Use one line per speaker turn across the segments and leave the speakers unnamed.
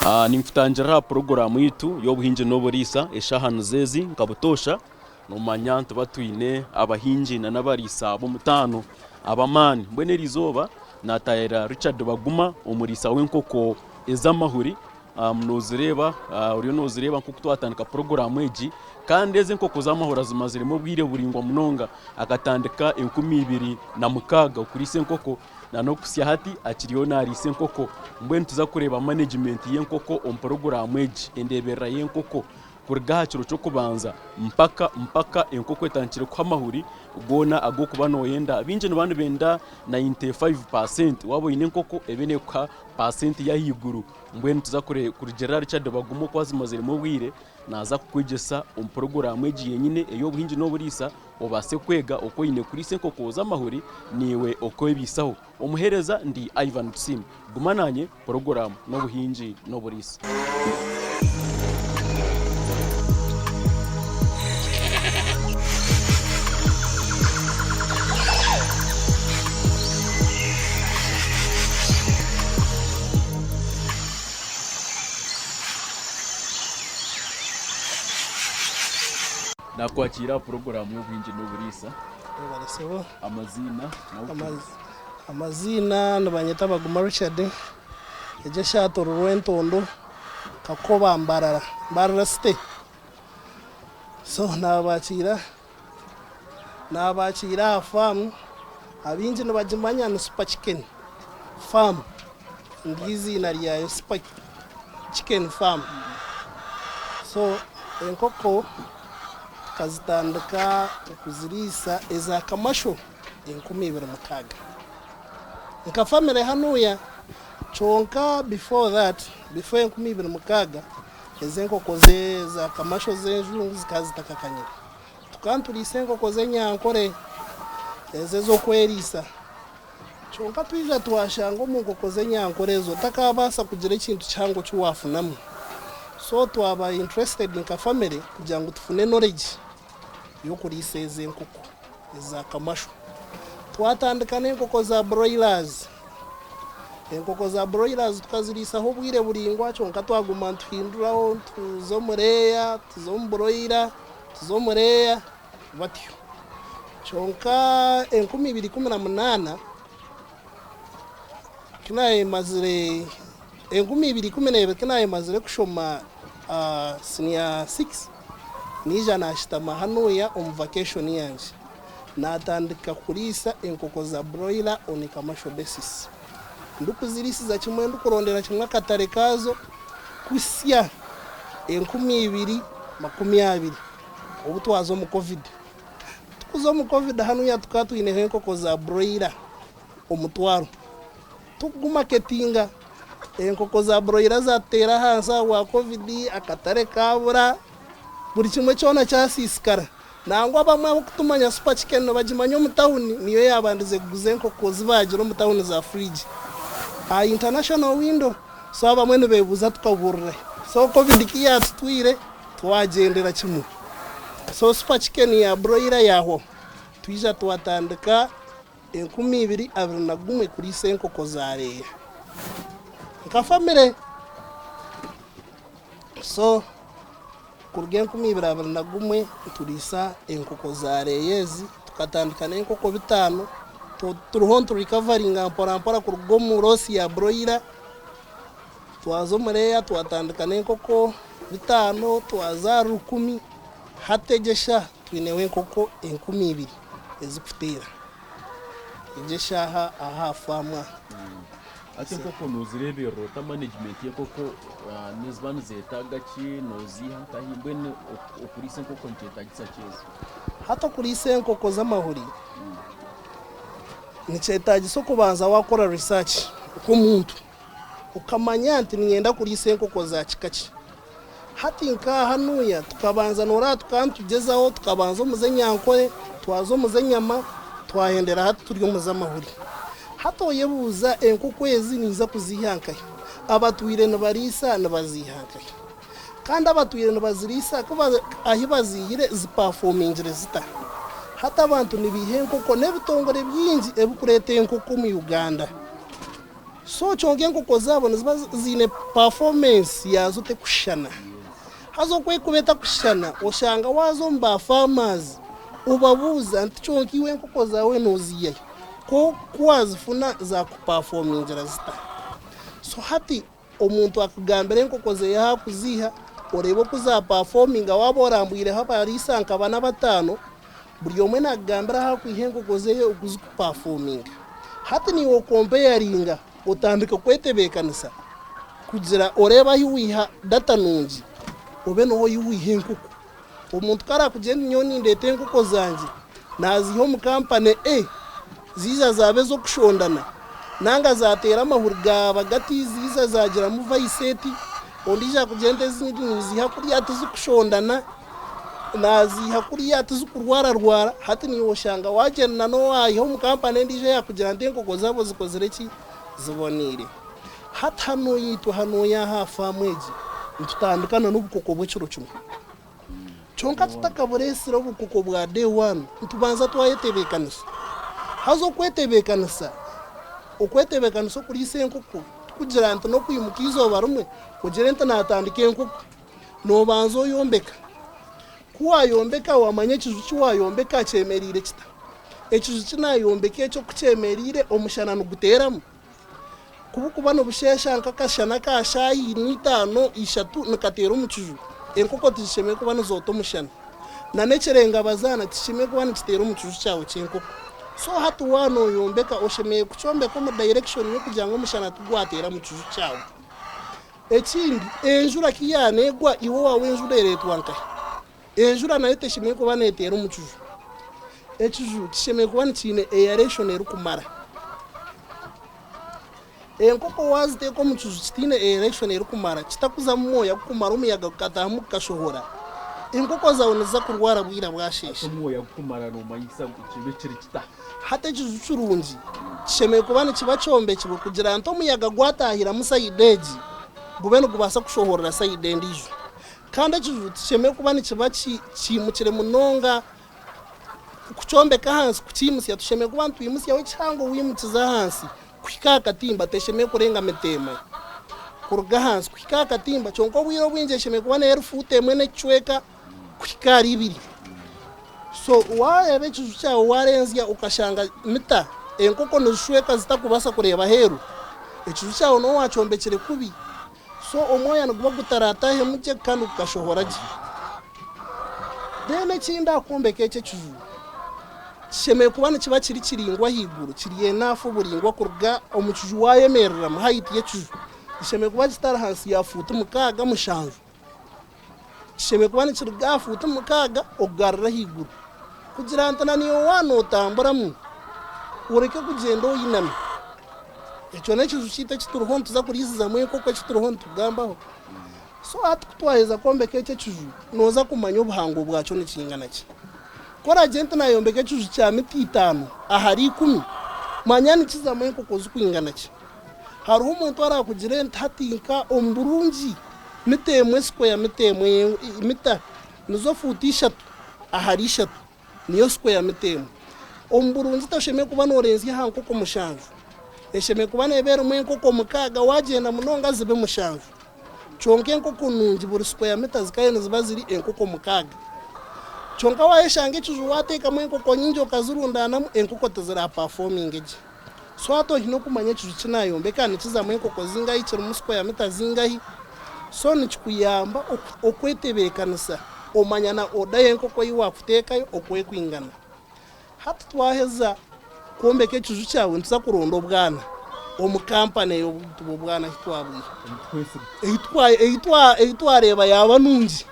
Ninkutangirira aha puroguraamu yaitu y'obuhingi n'oburiisa eshaaha nizo ezi nka butoosha noomanya nituba twine abahingi n'abariisa b'omutaano ab'amaani. Mbwenu eri izooba naatahirira Richard Baguma omuriisa w'enkoko ez'amahuri Noozireeba, oriyo noozireeba nk'oku twatandika puroguraamu egi. Kandi ezi enkoko z'amahuri azimaziremu obwire buraingwa munonga. Akatandika 2006 okuriisa enkoko n'okuhitsya hati akiriyo naariisa enkoko. Mbwenu nituza kureeba manegimenti y'enkoko omu puroguraamu egi, endeeberera y'enkoko kuruga aha kiro ky'okubanza mpaka mpaka enkoko etandikire kuha amahuri goona agu orikuba nooyenda. Baingi nibaba nibenda 95% waaba oine enkoko ebe neekuha paasenti y'ahaiguru. Mbwenu nituza kurugiirira ahari Richard Baguma oku azimaziremu obwire, naaza kukwegyesa omu puroguraamu egi yenyine ey'obuhingi n'oburiisa obaase kwega oku oine kuriisa enkoko z'amahuri naiwe okeebaisaho. Omuheereza ndi Ivan Tusiime. Guma naanye, puroguraamu n'obuhingi n'oburiisa. Nakwakiira aha puroguraamu y'obuhingi n'oburiisa.
Webale sebo.
Amaziina
Amaziina nibanyeta Baguma Richard, egyo eshaato Rurwentondo, Kakoba Mbarara, Mbarara City. So nabakiira Naabakiira aha faamu, abaingi nibagimanya ni Super Chicken Farm, niryo eiziina ryayo Super Chicken Farm. So enkoko tukazitandika okuziriisa eza kamasho 2006 nka family hanuya kyonka before that, before 2006 ezi enkoko za kamasho ez'enjungu zikaba zitakakanyire. Tukaba nituriisa enkoko z'enyankore ezo ez'okweriisa. Kyonka twija twashanga omu nkoko z'enyankore ezo otakaabaasa kugira ekintu kihango eki waafunamu. So twaba interested nka family kugira ngu tufune knowledge y'okuriisa ezo enkoko eza kamasho. Twatandika n'enkoko za broilers. Enkoko za broilers tukaziriisaho obwire buraingwa kyonka twaguma nituhinduraho nituza omu layer, tuza omu broiler. Tuza omu layer batyo. Kyonka 2018 ku naayemazire, 2012 ku naayemazire kushoma senior six, naija naashutama hanuya omu vacation yangye, naatandika kuriisa enkoko za broiler on commercial basis. Ndikuziriisiza kimwe, ndikurondera kimwe akatare kaazo kuhitsya 2020 obu twaza omu Covid. Tukuza omu Covid hanuya tukaba twineho enkoko za broiler 1000. Tukugumaketinga enkoko za broiler zatuteera ahansi ahabwa Covid, akatare kaabura, buri kimwe kyona kyasiisikara. Nangwa abamwe abarikutumanya Super Chicken nibagimanya omu tawuni, niyo yaabandize kuguza enkoko zi baagira omu tawuni za fridge aha International Window. So abamwe nibeebuuza tukaburira hi. So Covid ku yaatutwire twagyendera kimwe. So Super Chicken ya broiler yaahwaho. Twija twatandika 2021 kuriisa enkoko za reeya nka famire. So. Kuruga 2021 nituriisa enkoko za reeya ezi, tukatandika n'enkoko bitaano, turiho niturikavaringa mpora mpora kuruga omu loosi ya broiler, twaza omu reeya twatandika n'enkoko bitaano, twaza ahari rukumi, hati egi eshaaha twineho enkoko 2000 ezikuteera egi eshaaha aha aha faamu aha.
Hati enkoko nozireeberera ota management y'enkoko niziba nizetaaga ki noziiha nkahi mbwenu okuriisa enkoko nikyetagisa ki ezi?
Hati okuriisa enkoko z'amahuri nikyetagisa okubanza wakora research nk'omuntu okamanya nti niinyenda kuriisa enkoko za kika ki. Hati nka hanuya tukabanza noreeba tukaba nitugyezaho tukabanza omu z'enyankore twaza omu z'enyama twahendera hati turi omu z'amahuri. Hati oyebuuza enkoko ezi ninza kuziiha nkahi? Abatwire nibariisa nibaziiha nkahi? Kandi abatwire nibaziriisa ku ahi baziihire zipafomingire zita? Hati abantu nibaiha enkoko n'ebitongore bingi ebikureeta enkoko omu Uganda. So kyonka enkoko zaabo niziba ziine performance yaazo tekushushana. Haza oku erikuba etakushushana oshanga waaza omu ba farmers obabuuza nti kyonka iwe enkoko zaawe nooziiha hi? Ku waazifuna zaakupafomingira zita? So hati omuntu akugambira enkoko ze ahu arikuziiha oreebe oku zaapafominga waaba orambwireho abariisa nka bana bataano buri omwe naakugambira ahu arikwiha enkoko ze oku zikupafominga. Hati naiwe okompeyaringa otandika kwetebeekanisa kugira oreebe ahu waiha data nungi obe niho waiha enkoko. Omuntu ku araakugira nti nyowe nindeeta enkoko zangye naaziiha omu kampani A, ziija zaaba ez'okushondana, nanga zaateera amahuri gaaba gati, ziija zaagiramu vayisi eti, ondiijo akugira nti ezindi ninziiha kuriya tizikushondana, naaziiha kuriya tizikurwararwara, hati naiwe oshanga waagyenda n'owaiha omu kampani endiijo eyaakugira nti enkoko zaabo zikozire ki? Ziboneire. Hati hanuya itwe hanuya aha faamu egi nitutandika na n'obukoko bw'ekiro kimwe. Kyonka tutakabureetsire obukoko bwa day one nitubanza twayetebeekanisa. Haza okwetebeekanisa, okwetebeekanisa okuriisa enkoko tikugira nti n'okwimuka eizooba rimwe ogire nti naatandika enkoko. Noobanza oyombeka. Ku waayombeka waamanya ekiju ki waayombeka kyemereire kita. Ekiju ki naayombeka eki oku kyemereire omushana niguteeramu? Ku bukuba nibusheesha nk'akashana ka shaaha ina, itaano, ishatu nikateera omu kiju, enkoko tizishemereire kuba nizoota omushana. N'ekirengabazaana tikishemereire kuba nikiteera omu kiju kyawe ky'enkoko. So hati waaba nooyombeka oshemereire kukyombeka omu direction y'okugira ngu omushana tigwateera mu kiju kyawe. Ekindi, enjura ku yaaneegwa, iwe owaawe enjura ereetwa nkahi? Enjura nayo teshemereire kuba neeteera omu kiju. Ekiju kishemereire kuba nikiine aeration erikumara. Enkoko waaziteeka omu kiju kitaine aeration erikumara, kitakuzamu mwoya gukumara omuyaga gukataahamu gukashohora, enkoko zaawe niziza kurwara bwira bwasheesha.
Hati omwoya gukumara noomanyisa ngu kibe kiri kita?
Hati ekiju kirungi kishemereire kuba nikiba kyombekirwe kugira nti omuyaga gwataahiramu sayidi egi, gube nigubaasa kushohorera sayidi endiijo. Kandi ekiju tikishemereire kuba nikiba kiimukire munonga kukyombeka ahansi kukiimutsya, tushemereire kuba nitwimutsyaho ekihango wiimukize ahansi kuhika aha katimba, teshemereire kurenga mita emwe kuruga ahansi kuhika aha katimba kyonka obwire obwingi eshemereire kuba neeri fuutu emwe n'ekicweka kuhika ahari ibiri. So waareeba ekiju kyawe waarenzya okashanga mita enkoko nizishweka zitakubaasa kureeba aheeru, ekiju kyawe nooba waakyombekire kubi. So omwoya niguba gutaratahemu gye kandi gukashohora gye. Then ekindi aha kwombeka eki ekiju, kishemereire kuba nikiba kiri kiraingwa ahaiguru, kiri enough oburaingwa kuruga omu kiju wayemereramu, height y'ekiju kishemereire kuba kitari ahansi ya fuuti mukaaga mushanju. Kishemereire kuba nikiruga aha fuuti mukaaga okugarura ahaiguru kugira nti na naiwe waaba nootamburamu oreke kugyenda oyinami. Ekyo n'ekiju kyaitu eki turiho nituza kuriisizamu enkoko eki turiho nitugambaho. So hati ku twaheza kwombeka eki ekiju, nooza kumanya obuhango bwakyo nikingana ki. Ku oraagire nti naayombeka ekiju kya mita itaano ahari ikumi, manya nikizamu enkoko zirikwingana ki. Hariho omuntu araakugire nti hati nka omu burungi mita emwe sikweya mita emwe mita nizo fuuti ishatu ahari ishatu niyo sikweya mita emwe. Omu burungi toshemereire kuba noorenzya aha nkoko mushanju, eshemereire kuba neeba erimu enkoko mukaaga waagyenda munonga zibe mushanju. Kyonka enkoko nungi buri sikweya mita zikaba niziba ziri enkoko mukaaga. Kyonka waayeshanga ekiju waateekamu enkoko nyingi okazirundaanamu, enkoko tiziraapafominge gye. So hati oine okumanya ekiju ki nayombeka nikizamu enkoko zingahi, kirimu square mita zingahi. So nikikuyamba okwetebekanisa omanya na order y'enkoko eyi wakutekayo oku ekwingana. Hati twaheza kwombeka ekiju kyawe nituza kuronda obwana omu company ey'obutuba obwana ahi twabwiha eyi twareeba yaaba nungi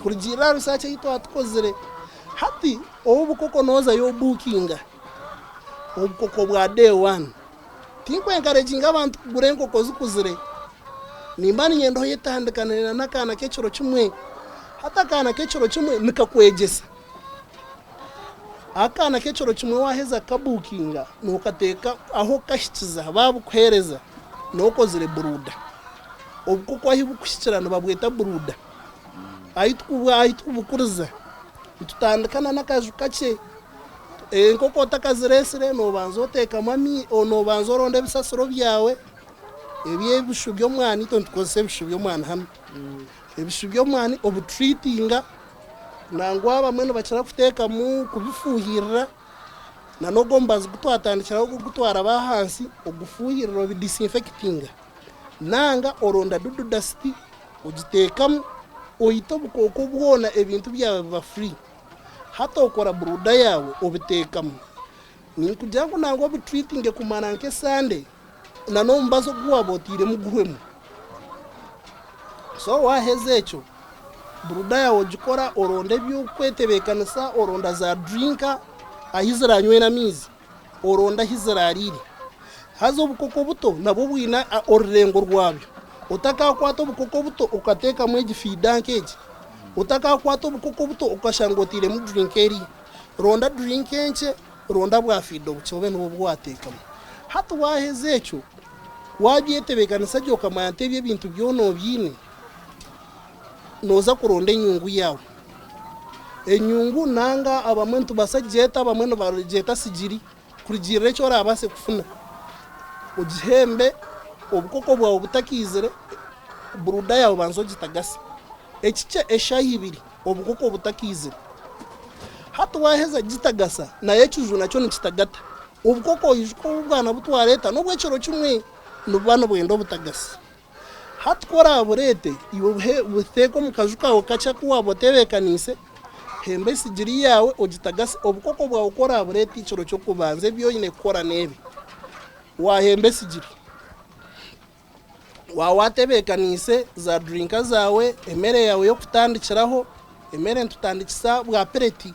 kurugiirira aha research eyi twatukozire. Hati obu obukoko nozayo obukinga. Obukoko bwa day one. Tinkwenkareginga abantu kugura enkoko zikuzire. Nimba niinyenda oyetandikanire n'akaana k'ekiro kimwe. Hati akaana k'ekiro kimwe nikakwegyesa. Akaana k'ekiro kimwe waaheza kukabuukinga nookateeka ahu okahikiza baabukuheereza nooba okozire buruuda. Obukoko ahu bukuhikira nibabweta buruuda. Ahu tukubukuriza nitutandika n'akaju kakye. Enkoko otakazireetsire noobanza oteekamu amaizi, noobanza oronda ebisasiro byawe. Ebi ebishu by'omwani itwe nitukozesa ebishu by'omwani hanu. Ebishu by'omwani obutreatinga nangwa abamwe nibakira kuteekamu kubifuuhirira na n'ogwo omubazi gu twatandikiraho ogu twaraba ahansi ogufuuhirira obidisinfekitinga nanga oronda dudu dasiti ogiteekamu oita obukooko bwona ebintu byawe biba free. Hati okora buruda yaawe obiteekamu. Ninkugira ngu nangwa obitreatinge kumara nk'esande na n'omubazi ogu waaba otairemu guhwemu. So waaheza ekyo, buruda yaawe ogikora oronda eby'okwetebeekanisa, oronda za drinka ahi ziraanywere amaizi, oronda ahi ziraariire. Haza obukoko buto nabwo bwine orurengo rwabyo. Otakaakwata obukoko buto okateekamu egi fiida nk'egi, otakaakwata obukoko buto okashanga otairemu drinka eriya. Ronda drinka enkye, ronda bwa fiida obukye obe nibwo obu waateekamu. Hati waaheza ekyo, waabyetebeekanisa gye okamanya nti ebi ebintu byona obiine, nooza kuronda enyungu yaawe. Enyungu nanga abamwe nitubaasa kugyeta abamwe nibagyeta sigiri kurugiirira eki oraabaase kufuna. Ogihembe obukoko bwawe butakaizire, buruda yaawe obanze ogitagase. Ekikye eshaaha ibiri obukoko butakaizire. Hati waaheza kugitagasa, nayo ekiju nakyo nikitagata. Obukoko oijuke obu bwana bu twareeta n'obw'ekiro kimwe nibuba nibwenda obutagasi. Hati ku oraabureete, iwe buteeke omu kaju kaawe kakye aku waaba otebeekaniise, hemba esigiri yaawe ogitagase. Obukoko bwawe ku oraabureete ekiro ky'okubanza ebi oine kukora n'ebi, waahemba esigiri, waaba waatebeekaniise zaadirinka zaawe, emere yaawe y'okutandikiraho, emere nitutandikisa bwa pireti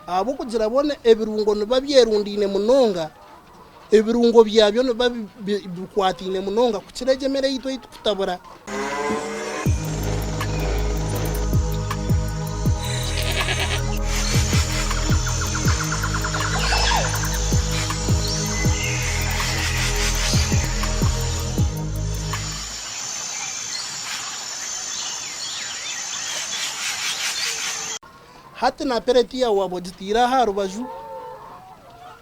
ahabw'okugira boona ebirungo nibiba byerundaine munonga. Ebirungo byabyo nibiba bikwataine munonga kukira egyo emere yaitu ei turikutabura. Hati na peleti yaawe waaba ogitaire aha rubaju.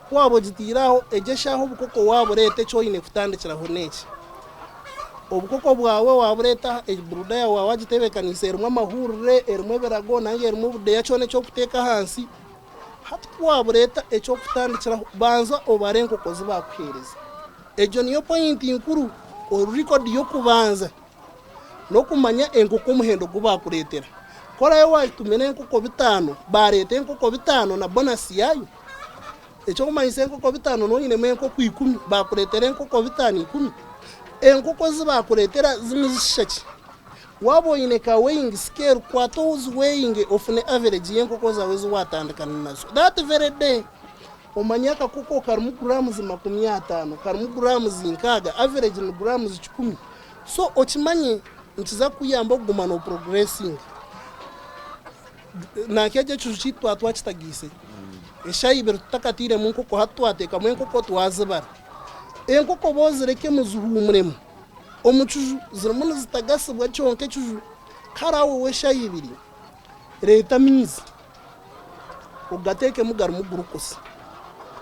Ku waaba ogitaire aho, egyo eshaaha obukoko waabureeta eki oine kutandikiraho n'eki. Obukoko bwawe waabureeta, buruda yaawe waaba wagitebeekaniise erimu amahurire, erimu ebirago nari erimu obudeeya kyona eki orikuteeka ahansi. Hati ku waabureeta eky'okutandikiraho banza obare enkoko ezi baakuheereza. Egyo niyo poyinti nkuru, rekodi y'okubanza. N'okumanya enkoko omuhendo gu baakureetera. Ku oraabe waatumire enkoko bitaano, baareeta enkoko bitaano na bonasi yaayo. Eky'okumanyisa enkoko bitaano nooba oinemu enkoko ikumi, baakureetera enkoko bitaano ikumi. Enkoko ezi baakureetera nizishusha ki? Waaba oine ka weighing scale, kwata oziweyinge ofune average y'enkoko zaawe ezi waatandikana nazo. That very day Omanye akakoko karimu grams 50, karimu grams 60, average ni grams 100. So okimanye nikiza kukuyamba okuguma no progressinga. Nanka egyo ekiju kyaitu twaba twakitagiise eshaaha ibiri tutakatairemu nkoko hati twateekamu enkoko twazibara. Enkoko bozirekemu zihuumuremu omu kiju zirimu nizitagasibwa kyonka ekiju karaweho eshaaha ibiri reeta amaizi. Ogateekemu garimu gurukosi.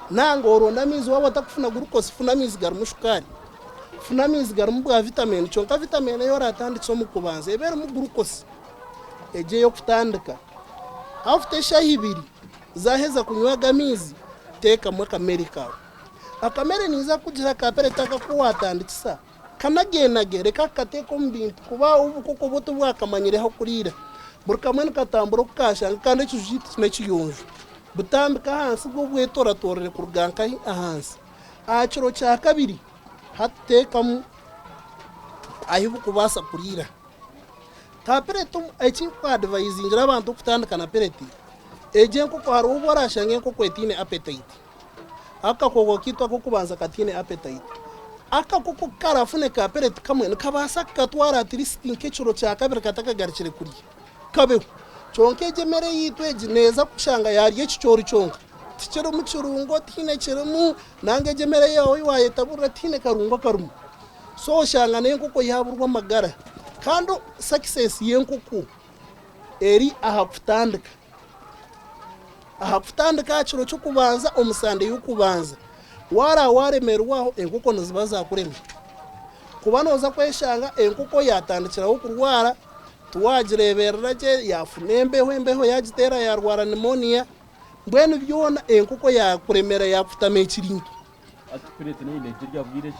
Nanga oronde amaizi waaba otakufuna gurukosi funa amaizi garimu shukaari, funa amaizi garimu bwa vitamini kyonka vitamini ei oratandikisa omu kubanza ebe erimu gurukosi egyo ey'okutandika. After eshaaha ibiri zaaheza kunywa ago amaizi, teekamu akamere kaawe. Akamere ninza kukugira ka peleti aka aku waatandikisa. Kanagenage, reka kukateeka omu bintu kuba obukoko bwo tibwakamanyire ah'okuriira. Buri kamwe nikatambura oku kashanga kandi ekiju kyaitu ti n'ekiyonjo. Butambike ahansi bwo bwetoratorere kuruga nkahi? Ahansi. Aha kiro kya kabiri hati teekamu ahu burikubaasa kuriira. Ka pireti eki ndikuadivayizingira abantu okutandika na pireti, egyo enkoko hariho obu oraashanga enkoko etaine apetayiti. Akakooko kaitu ak'okubanza kataine appetite. Akakooko ku karafune ka pellet kamwe nikabaasa kukatwara at least nk'ekiro kya kabiri katakagarukire kurya kabeho. Kyonka egi emere yaitu egi neeza kushanga yaarya ekicoori kyonka. Tikirimu kirungo, tihaine kirimu, nanga egi emere yaawe ei waayetaburira tihaine karungo akarimu. So oshanga n'enkoko yaaburwa amagara. Kandi success y'enkoko eri aha kutandika. Aha kutandika aha kiro ky'okubanza omu sande y'okubanza, waaraba waaremerwa aho enkoko niziba zaakurema. Kuba nooza kweshanga enkoko yaatandikiraho kurwara, tiwaagireeberera gye, yaafuna embeho, embeho yaagiteera yaarwara pneumonia, mbwenu byona enkoko yaakuremera yaakutama ekirintu.
Hati pireti nayo neegirya bwire ki?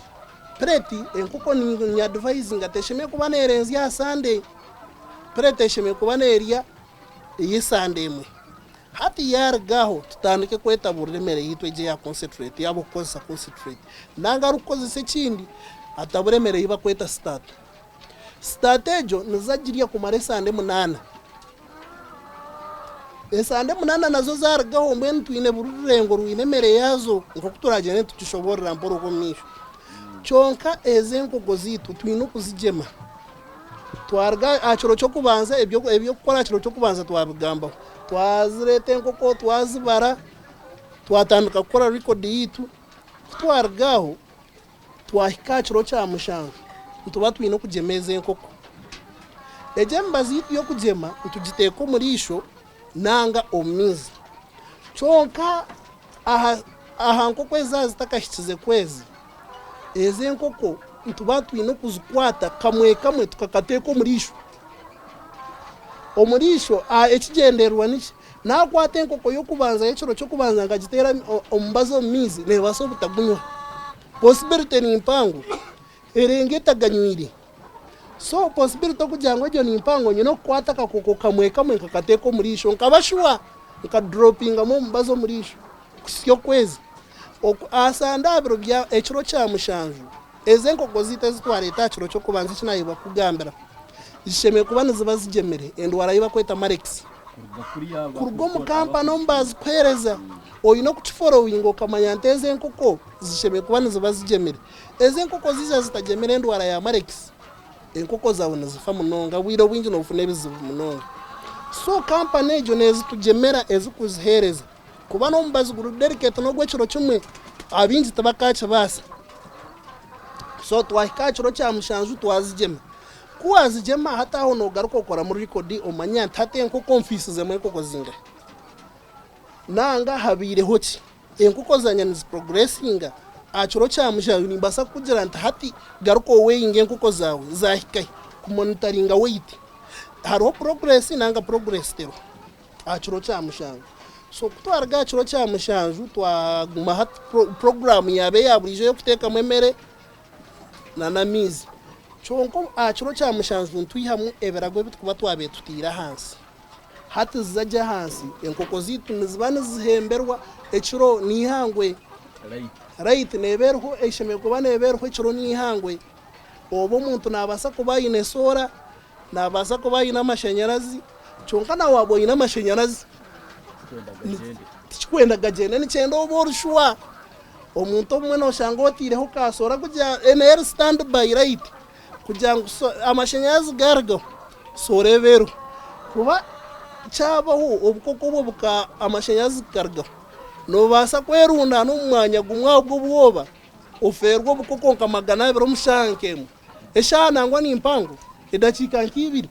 Pireti enkoko niinyadivayizinga teshemereire kuba neerenzya aha Sande. Pireti eshemereire kuba neerya ey'esande emwe. Hati yaaruga aho tutandike kwetaburira emere yaitu egyo eya concentrate yaaba okukozesa concentrate nanga arikukozesa ekindi atabure emere ei barikweta starter. Starter egyo niza girya kumara esande munaana. Esande munaana nazo zaarugaho mbwenu twine buri rurengo rwine emere yaazo nk'oku turagyende nitukishoboorora mpora okwo omu maisho. Kyonka ezi enkoko zaitu twine okuzigyema. Twaruga aha kiro ky'okubanza eby'okukora aha kiro ky'okubanza twabigambaho. Twazireeta enkoko twazibara, twatandika kukora record yaitu. Ku twaruga aho twahika aha kiro kya mushanju, nituba twine okugyema ezi enkoko. Egi emibazi yaitu y'okugyema nitugiteeka omu riisho nanga omu maizi. Kyonka aha nkoko ezaaba zitakahikize kwezi, Ezi enkoko nituba twine okuzikwata kamwe kamwe tukakateeka omu riisho. Omu riisho ekigyendererwa niki? Nakwata enkoko y'okubanza y'ekiro ky'okubanza nkagiteera omubazi omu maizi neebaasa obutagunywa. Possibility ni mpango erenge etaganywire. So possibility okugira ngu egyo ni mpango nyine okukwata akakoko kamwe kamwe nkakateeka omu riisho nkaba sure nkaduropingamu omubazi omu riisho kuhitsya okwezi. Aha sande aha biro bya ekiro kya mushanju, ezi enkoko zaitu ezi twareeta aha kiro ky'okubanza eki naayebwa kukugambira, zishemereire kuba niziba zigyemire endwara ei barikweta Marek's. Kuruga omu kampani omu baazikuheereza, oine okukiforowinga okamanya nti ezi enkoko zishemereire kuba niziba zigyemire. Ezi enkoko zaija zitagyemire endwara ya Marek's, enkoko zaawe nizifa munonga, obwire obwingi noofuna ebizibu munonga. So kampani egyo neezitugyemera ezikuziheereza. Kuba n'omubazi guri delicate n'ogw'ekiro kimwe, abaingi tibakaakibaasa. So twahika aha kiro kya mushanju twazigyema. Ku waazigyema hati aho noogaruka okoramu record omanya nti hati enkoko nfiisizemu enkoko zingahi? Nanga habaireho ki? Enkoko zangye niziprogressinga? Aha kiro kya mushanju nimbaasa kukugira nti hati garuka oweyinge enkoko zaawe zaahika hi? Kumonitaringa weight. Hariho progress nanga progress teriho? Aha kiro kya mushanju. So ku twaruga aha kiro kya mushanju twaguma hati puroguraamu yaaba eya buriijo ey'okuteekamu emere n'amaizi. Kyonka aha kiro kya mushanju nitwihamu ebirago ebi turikuba twabaire tutaire ahansi. Hati ziza gye ahansi, enkoko zaitu niziba nizihemberwa ekiro n'eihangwe. Rayiti neeba eriho, eshemereire kuba neeba eriho ekiro n'eihangwe. Oba omuntu naabaasa kuba aine soora, Naabaasa kuba aine amashanyarazi, kyonka na waaba oine amashanyarazi tikikwenda gagyende, nikyenda obe ori shuwa. Omuntu obumwe nooshanga otaireho ka soora kugira ngu eri stand by light kugira ngu amashanyarazi gaarugaho soora ebe eriho. Kuba kyabaho obukooko obwo buka amashanyarazi gakarugaho, noobaasa kwerundaana omu mwanya gumwe ahabw'obwoba ofeerwe obukoko nka 200 omu shaaha nk'emwe. Eshaaha nangwa ni mpango, edakiika nk'ibiri,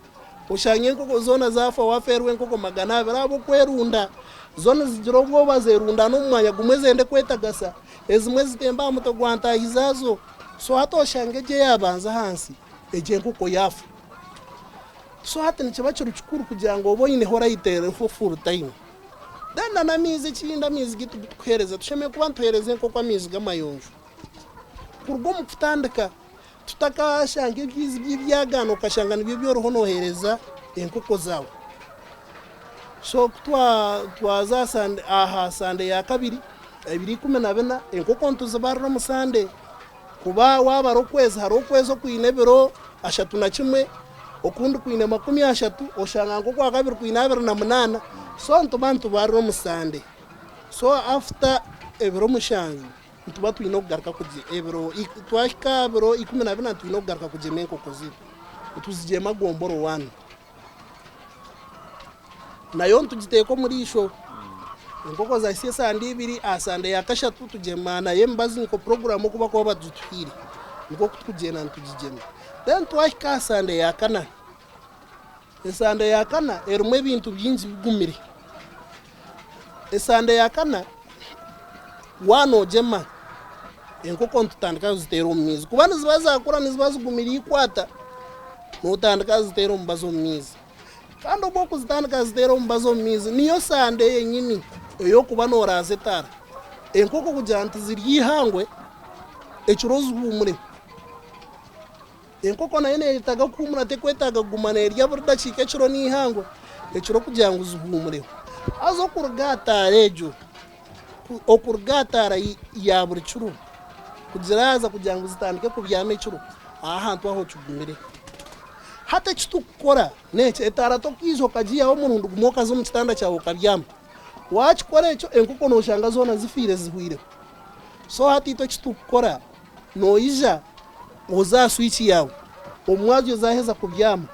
oshange enkoko zoona zaafa waafeerwa enkoko 200 ahabw'okwerunda. Zo nizigira obwoba zeerundana omu mwanya gumwe zende kwetagasa, ezimwe zitemba aha mutwe gwa ntaahi zaazo. So hati oshanga egyo eyaabanza ahansi, egyo enkoko yaafa. So hati nikiba kiri kikuru kugira ngu obe oineho rayiti eriho full time. Then na n'amaizi ekindi amaizi gaitu agu turikuheereza, tushemereire kuba nituheereza enkoko amaizi g'amayonjo. Kuruga omu kutandika tutakashanga ebiizi by'ebyagaana okashanga nibyo ebi oriho nooheereza enkoko zaawe. So ku twaza aha sande ya kabiri, ebiro 14, enkoko nituzibarira omu sande kuba waabara okwezi hariho okwezi okwine ebiro 31, okundi kwine 30, oshanga nk'okwakabiri kwine 28, so nituba nitubarira omu sande. So after ebiro mushanju Nituba twine okugaruka ebiro, twahika aha biro 14 twine okugaruka kugyema enkoko zaitu. Nituzigyema gomboro wani. Nayo nitugiteeka omu riisho. Enkoko zahitsya esande ibiri, aha sande ya kashatu tugyema nayo emibazi nikwo puroguraamu oku barikuba bagituhaire nikwo oku turikugyenda nitugigyema. Then twahika aha sande ya kana, esande ya kana erimu ebintu bingi bigumire. Esande ya kana waaba noogyema. Enkoko nitutandika kuziteera omu maizi kuba niziba zaakura niziba zigumire ikwata, nootandika kuziteera omubazi omu maizi. Kandi obu orikuzitandika kuziteera omubazi omu maizi niyo sande yenyini ey'okuba nooraaza etaara. Enkoko kugira ngu tizirya eihangwe, ekiro zihuumure. Enkoko nayo neyetaaga kuhuumura terikwetaaga kuguma nerya buri dakiika ekiro n'eihangwe, ekiro kugira ngu zihuumureho. Haza okuruga aha taara egyo, okuruga aha taara ya buri kiro kugiraaza kugira ngu zitandike kubyama ekiro, aho ahantu aho kigumire. Hati eki turikukora n'eki, etaara torikwija okagiihaho omurundi gumwe okaza omu kitanda kyawe okabyama. Waakikora ekyo enkoko nooshanga zoona zifiire zihwireho. So hati itwe eki turikukora, Noija oze aha swiki yaawe, omu mwazyo zaaheza kubyama,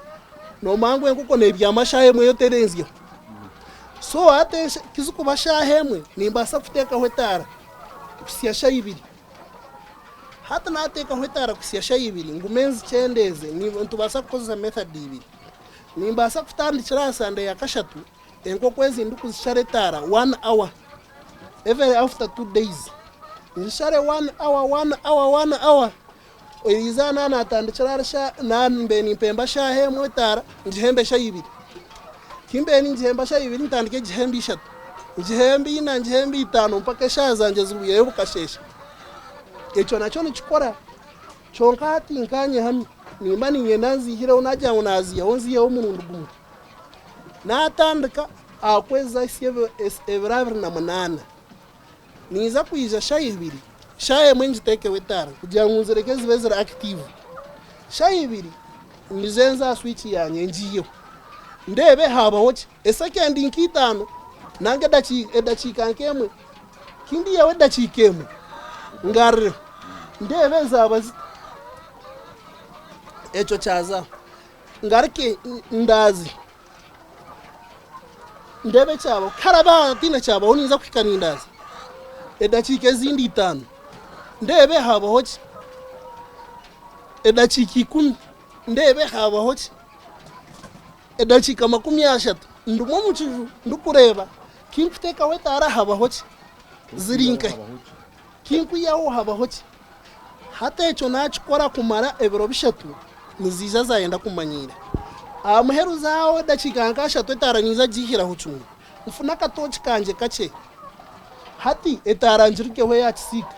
noomanya ngu enkoko neebyama shaaha emwe yo terenzyeho. So hati tizikuba shaaha emwe, nimbaasa kuteekaho etaara kuhitsya shaaha ibiri. Hati naateekaho etaara kuhitsya shaaha ibiri ngume nzikyendeeze, nitubaasa kukozesa method ibiri. Nimbaasa kutandikira aha sande ya kashatu Enkoko ezi ndikuzishara etaara one hour every after 2 days nzishare one hour, one hour, one hour eriizooba naaba natandikira ahari shaaha naaba mbaire nimpemba shaaha emwe etaara ngihembe shaaha ibiri ku mbaire ningihemba shaaha ibiri ntandike ngihembe ishatu ngihembe ina ngihembe itaano mpaka eshaaha zangye zihwireyo bukasheesha ekyo nakyo nikikora kyonka hati nkanye hanu nimba niinyenda nziihireho naagira ngu naaziihaho nziiheho omurundi gumwe. Naatandika aha kwezi ahitsya ebiro 28, ninza kwija shaaha ibiri, shaaha emwe ngiteekeho etaara kugira ngu nzireke zibe ziri active. Shaaha ibiri nyije nze aha swiki yangye ngiiheho ndeebe haabaho ki. Esekendi nka itaano nanga edakiika nk'emwe, ku ndiihaho edakiika emwe ngarireho ndeebe zaaba zita. Ekyo kyazaho. Ngaruke ndaaze ndeebe ekyabaho. Ku haraabe hataine kyabaho ninza kuhika nindaaza edakiika ezindi itaano ndeebe haabaho ki, edakiika ikumi ndeebe haabaho ki, edakiika 30 ndimu omu kiju ndikureeba ku nkuteekaho etaara habaho ki, ziri nkahi, ku nkwihaho habaho ki. Hati ekyo naakikora kumara ebiro bishatu, niziija zaayenda kumanyiira. Aha muheru zaaho edakiika nka ashatu etaara niija giihiraho kimwe. Nfune akatooki kangye kakye. Hati etaara ngirugeho eya kisiika.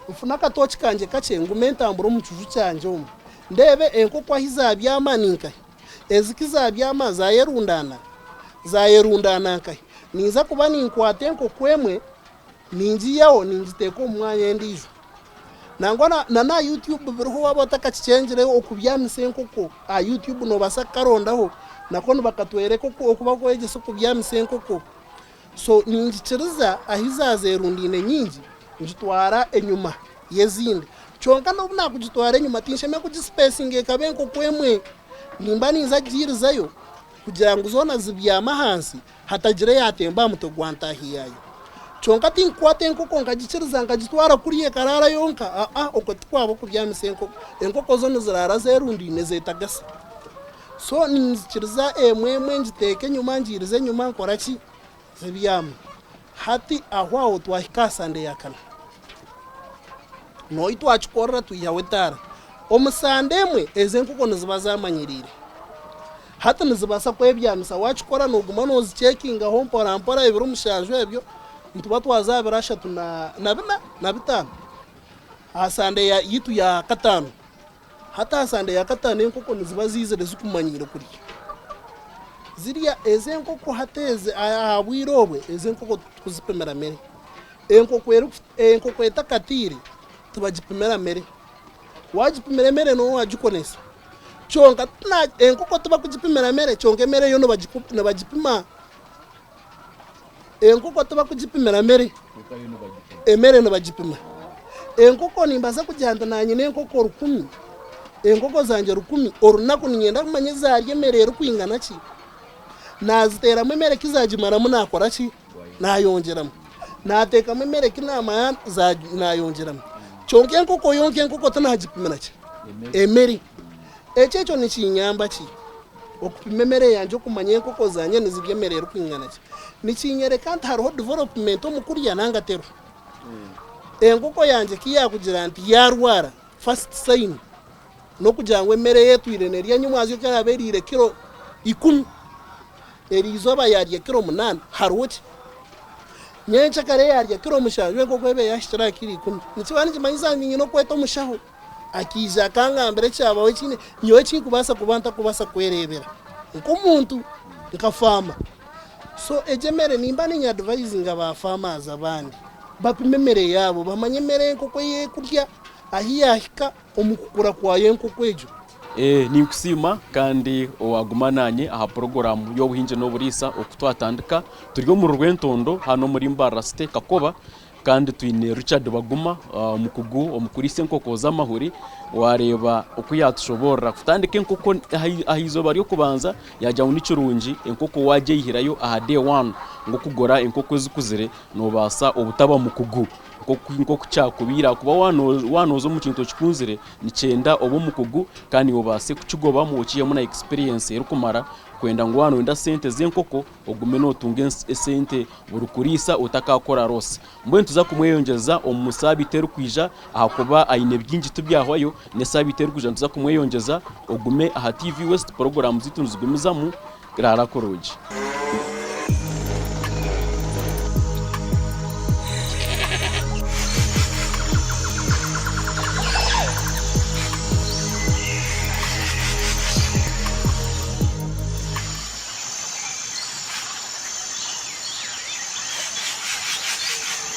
Nfune akatooki kangye kakye ngume ntambure omu kiju kyangye omu. Ndeebe enkoko ahi zaabyama ni nkahi. Ezi ku zaabyama zaayerundaana, zaayerundaana nkahi. Ninza kuba ninkwata enkoko emwe. Ningiihaho ningiteeka omu mwanya endiijo. Nangwa na n'aha YouTube biriho waaba otakakikyengyire okubyamisa enkoko aha YouTube noobaasa kukarondaho nako nibakatworeka oku barikwegyesa okubyamisa enkoko. So ningikiriza ahi zaazerundaine nyingi ngitwara enyima y'ezindi. Kyonka n'obu naakugitwara enyima tinshemereire kugisipeesinga ekaba enkoko emwe. Nimba ninza kugiirizayo kugira ngu zoona zibyame ahansi. Hatagira eyaatemba aha mutwe gwa ntaahi yaayo. Kyonka tinkukwata enkoko nkagikiriza nkagitwara kuriya ekaraara yonka, aa, okwo tikwaba okubyamisa enkoko. Enkoko zo niziraara zerundaine zetagasa. So ninzikiriza emwe emwe ngiteeka enyima ngiiriza enyima nkora ki? Zibyama. Hati aho aho twahika aha sande ya kana. Nooyi twakikorera twihaho etaara. Omu sande emwe ezo enkoko niziba zamanyiriire. Hati nizibaasa kwebyamisa waakikora nooguma noozicekingaho mporampora ebiro mushanju ebyo nituba twaza aha biro ashatu na bina na bitaano aha sande yaitu ya kataano. Hati aha sande ya kataano enkoko niziba ziizire zikumanyiire kurya. Zirya ezi enkoko hati ezi aha bwire obwe ezi enkoko titukuzipimira mere. Enkoko etakatiire tibagipimira mere. Waagipimira emere nooba waagikonesa. Kyonka enkoko tibakugipimira mere kyonka emere yo nibagipima. Enkoko tibakugipimira mere, emere nibagipima. Enkoko nimbaasa kugira nti naanye n'enkoko rukumi, enkoko zangye rukumi, orunaku niinyenda kumanya ezarya emere erikwingana ki. Naaziteeramu emere ku zaagimaramu naakora ki? Naayongyeramu. Naateekamu emere ku naamara naayongyeramu. Kyonka enkoko yonka enkoko tinaagipimira ki? Emere. Eki ekyo nikinyamba ki? Okupima emere yangye okumanya enkoko zangye nizirya emere erikwingana ki? Nikinyereka nti hariho development omu kurya nanga teriho. Enkoko yangye ku yaakugira nti yaarwara, first sign n'okugira ngu emere ei etwire neerya nyimwazyo ku eraabe eriire kiro ikumi, eriizooba yaarya kiro munaana, hariho ki? Nyencakare yaarya kiro mushanju enkoko ebe yaahikire aha kiro ikumi. Nikiba nikimanyisa ngu nyine okweta omushaho akaija akangambira ekyabaho ekiine nyowe ekinkubaasa kuba ntakubaasa kwereebera nk'omuntu nka faama. So egyo emere nimba niinyadivayizinga ba faamazi abandi bapime emere yaabo bamanye emere enkoko ei ekurya, ahu yaahika omu kukura kwayo enkoko egyo.
Ninkusiima kandi owaguma nanye aha puroguraamu y'obuhingi n'oburiisa oku twatandika. Turi omuri Rwentondo hanu omuri Mbarara City Kakoba kandi twine Richard Baguma omukugu omu kuriisa enkoko z'amahuri wareeba oku yatushoboorora kutandika enkoko aha izooba ry'okubanza yagira ngu nikirungi enkoko wagyeyihirayo aha day one ngu okugura enkoko ezikuzire nobaasa obutaba mukugu. Nk'oku kyakubaire ahakuba waaba nooza omu kintu okikunzire, nikyenda obe omukugu kandi obaase kukigobamu okiihemu na experience erikumara kwenda ngu waaba nooyenda sente z'enkoko ogume nootunga esente buri kuriisa otakaakora loss. Mbwenu nituza kumweyongyeza omu saabiiti erikwija ahakuba aine bingi tibyahwayo, n'esaabiiti erikwija nituza kumweyongyeza ogume aha TV West puroguraamu zaitu nizigumizamu. Raara kurungi.